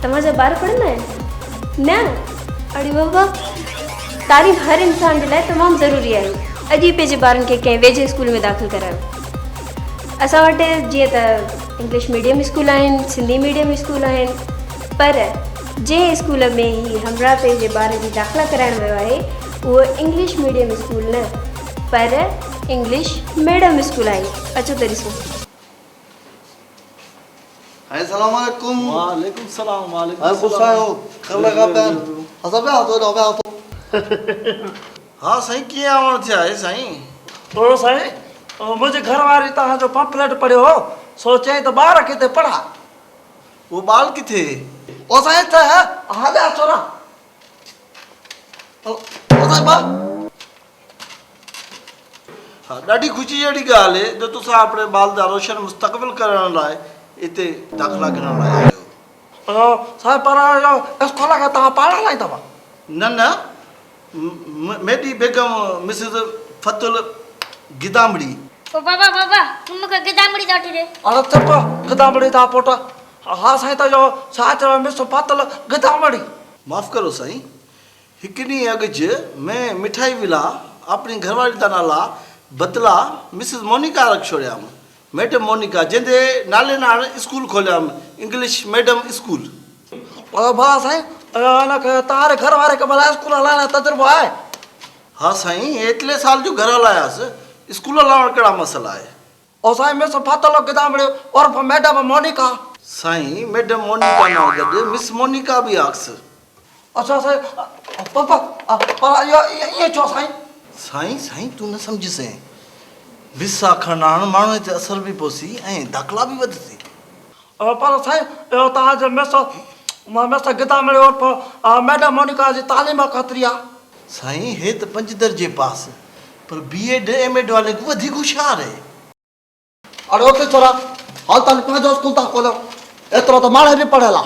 توهان جا ٻار پڙهندا آهن؟ نه؟ اڙي بابا تعليم هر انسان جي لاء تمام ضروري آهي. اڄ ئي پنهنجي ٻارن کي ڪنهن ويجهي اسڪول ۾ داخل ڪرايو. اسان وٽ جيئن ته انگلش ميڊيم اسڪول آهن، سنڌي ميڊيم اسڪول آهن پر جنهن اسڪول ۾ هي همراهه پنهنجي ٻار جي داخلا ڪرائڻ ويو آهي اهو انگلش ميڊيم اسڪول نه پر انگلش ميڊم اسڪول آهي. اچو ته ڏسون. سائين سلام عليڪم. وعليڪم السلام وعليڪم سائين خوش آهيو خير لڳا پيا آهن اسان پيا هٿو ڏيو پيا هٿو. ها سائين ڪيئن آوڻ ٿيا آهي سائين. او سائين منهنجي گهر واري توهان جو پمفليٽ پڙهيو هو سو چيائين ته ٻار ڪٿي پڙها. اهو ٻال ڪٿي. او سائين ته هليا ڇورا. او سائين ٻال. ها ڏاڍي خوشي جهڙي ڳالهه آهي جو تسان اپڻي ٻال دا روشن مستقبل ڪرڻ لاء هتي داخلا گهرڻ لاء آيا آهيو. سائين پر اهو اسڪول کي توهان پاڻ هلائيندؤ؟ نه نه ميڏي بيگم مسز فتل گدامڙي. او بابا بابا تون مون کي گدامڙي ٿا وٺي ڏي. اڙي چپ گدامڙي دا پٽ. ها سائين ته اهو ڇا چيو مس فتل گدامڙي. معاف ڪرو سائين هڪ ڏينهن اڳ ج مين مٺائي ولا آپڻي گهرواري دا نالا بدلا مسز مونيڪا رک ڇوڙيام. ميڊم مونيڪا جنهن the نالي ناڻ اسڪول کوليام انگلش ميڊم اسڪول. ڀلا سائين ان کي توهان ري گهر واري کي ڀلا اسڪول هلائڻ جو تجربو آهي؟ ها سائين ايتلي سال جو گهر هلاياس اسڪول هلائڻ ڪهڙا مسئلا آهي. او سائين مس ڦاٿل گدامڙي عرف ميڊم مونيڪا. سائين ميڊم مونيڪا نال گڏ مس مونيڪا به آکس. اڇا سائين پر پر اهو ائين ڇو سائين؟ سائين سائين تون نه سمجهسين مس آکڻ ناڻ ماڻهوء تي اثر به پوسي ۽ داخلا به وڌسي. پر سائين اهو توهان جي مس مس گدامڙي عرف ميڊم مونيڪا جي تعليم ڪيتري آ؟ سائين هي ته پنج درجي پاس پر بي ايڊ ايم ايڊ والي کان وڌيڪ هوشيار اهي. اڙي اٿ ڇورا هل تان پنهنجو اسڪول ٿا کوليون ايترو ته ماڻهي به پڙهيل آ.